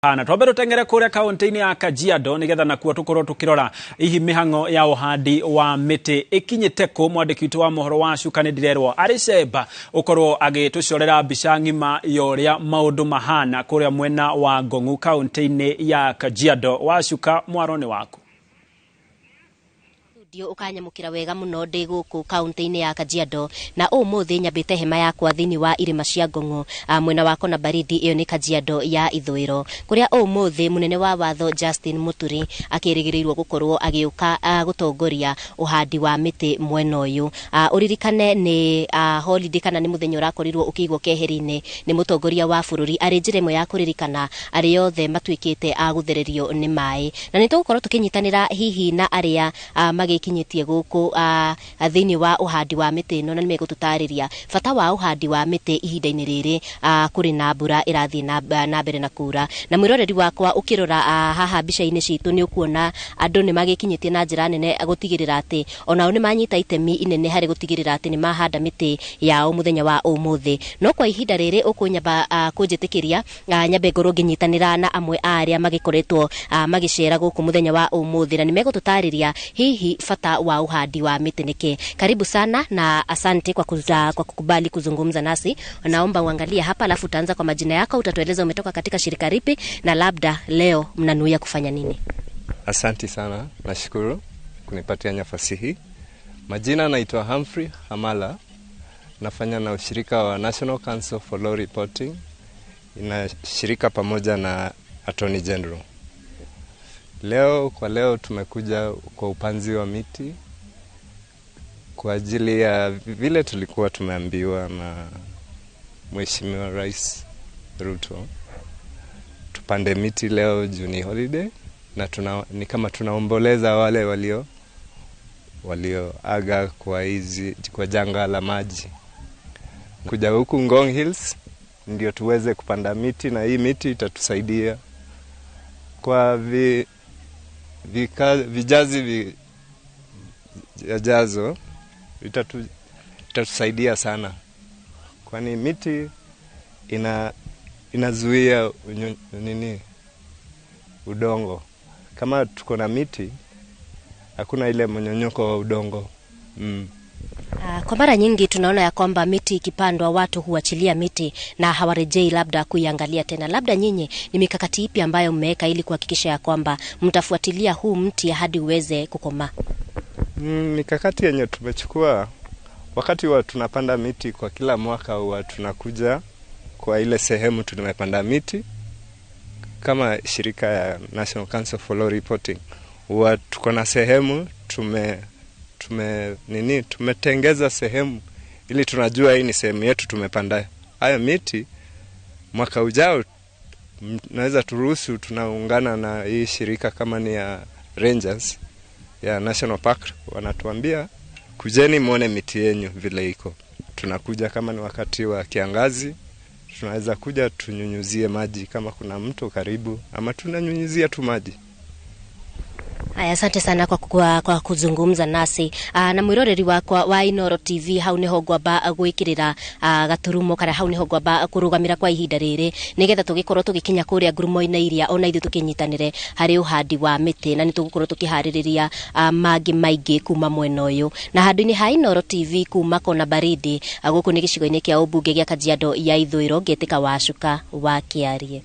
Hana twambe tuteng'ere kuria kaunti-inĩ ya Kajiado nigetha nakuo tukorwo tukirora hihi mĩhang'o ya ũhandi wa mĩtĩ ĩkinyĩte kũ. Mwandĩki witũ wa mohoro wa Cuka nĩ ndirerwo arĩ cemba ũkorwo agĩtũcorera mbica ng'ima ya ũrĩa maũndũ mahana kũrĩa mwena wa Ngong'u kaunti-inĩ ya Kajiado. Wa Cuka, mwaro nĩ waku. Studio ukanyamukira wega muno ndi guku kaunti-inĩ ya Kajiado, na ũmũthĩ nyambĩte hema yakwa thĩinĩ wa irĩma cia Ngong'o, mwena wa Kona Baridi, ĩyo nĩ Kajiado ya ithũĩro, kũrĩa ũmũthĩ mũnene wa watho Justin Muturi akĩrĩgĩrĩirwo gũkorwo agĩũka gũtongoria ũhandi wa mĩtĩ mwena ũyũ. Ũririkane nĩ holiday kana nĩ mũthenya ũrakorirwo ũkĩigwo keheri-inĩ nĩ mũtongoria wa bũrũri arĩ njĩra ĩmwe ya kũririkana arĩa othe matuĩkĩte a gũthererio nĩ maĩ, na nĩ tũgũkorwo tũkĩnyitanĩra hihi na arĩa magĩkinyĩtie gũkũ thĩinĩ wa ũhandi wa mĩtĩ ĩno, na nĩ megũtũtarĩria bata wa ũhandi wa mĩtĩ ihinda-inĩ rĩrĩ kũrĩ na mbura ĩrathiĩ na mbere na kura. Na mwĩroreri wakwa, ũkĩrora haha mbica-inĩ citũ nĩ ũkuona andũ nĩ magĩkinyĩtie na njĩra nene gũtigĩrĩra atĩ onao nĩ manyita itemi inene harĩ gũtigĩrĩra atĩ nĩ mahanda mĩtĩ yao mũthenya wa ũmũthĩ. No kwa ihinda rĩrĩ ũkũnyamba kũnjĩtĩkĩria nyambe ngorwo ngĩnyitanĩra na amwe a arĩa magĩkoretwo magĩcera gũkũ mũthenya wa ũmũthĩ, na nĩ megũtũtarĩria hihi bata wa ũhandi wa mĩtĩ nĩkĩ. Karibu sana na asante kwa kukubali kuzungumza nasi. Naomba uangalie hapa, alafu utaanza kwa majina yako, utatueleza umetoka katika shirika lipi na labda leo mnanuia kufanya nini. Asanti sana, nashukuru kunipatia nafasi hii. Majina naitwa Humphrey Hamala, nafanya na ushirika wa National Council for Law Reporting, inashirika pamoja na Attorney General. Leo kwa leo tumekuja kwa upanzi wa miti kwa ajili ya vile tulikuwa tumeambiwa na Mheshimiwa Rais Ruto tupande miti leo juu ni holiday, na ni kama tunaomboleza wale walioaga kwa janga la maji. Kuja huku Ngong Hills ndio tuweze kupanda miti, na hii miti itatusaidia kwa vijazi vijazo, itatusaidia sana, kwani miti inazuia nini udongo. Kama tuko na miti hakuna ile mnyonyoko wa udongo. Kwa mara nyingi tunaona ya kwamba miti ikipandwa watu huachilia miti na hawarejei labda kuiangalia tena. Labda nyinyi ni mikakati ipi ambayo mmeweka ili kuhakikisha ya kwamba mtafuatilia huu mti hadi uweze kukomaa? Mikakati yenye tumechukua wakati wa tunapanda miti kwa kila mwaka huwa tunakuja kwa ile sehemu tumepanda miti. Kama shirika ya National Council for Law Reporting huwa tuko na sehemu tumetengeza sehemu ili tunajua hii ni sehemu yetu tumepanda haya miti. Mwaka ujao naweza turuhusu tunaungana na hii shirika kama ni ya Rangers ya National Park, wanatuambia kujeni muone miti yenyu vile iko. Tunakuja kama ni wakati wa kiangazi, tunaweza kuja tunyunyuzie maji kama kuna mto karibu, ama tunanyunyuzia tu maji. Aya, asante sana kwa kuzungumza nasi. Na mwiroreri wakwa wa Inoro TV, hau niho ngwamba gwikirira gaturumo kana hau niho ngwamba kurugamira kwa ihinda riri nigetha tugikorwo tugikinya kuria ngurumo-inĩ iria ona ithuĩ tukinyitanire harĩ ũhandi wa mĩtĩ, na nĩtũgũkorwo tũkĩharĩrĩria mangĩ maingĩ kuma mwena ũyũ. Na handũ-inĩ ha Inoro TV kuma Kona Baridi, gũkũ nĩ gĩcigo-inĩ kĩa ũmbunge gĩa Kajiado ya ithũĩro, ngĩtĩka Wacuka wa Kĩarie.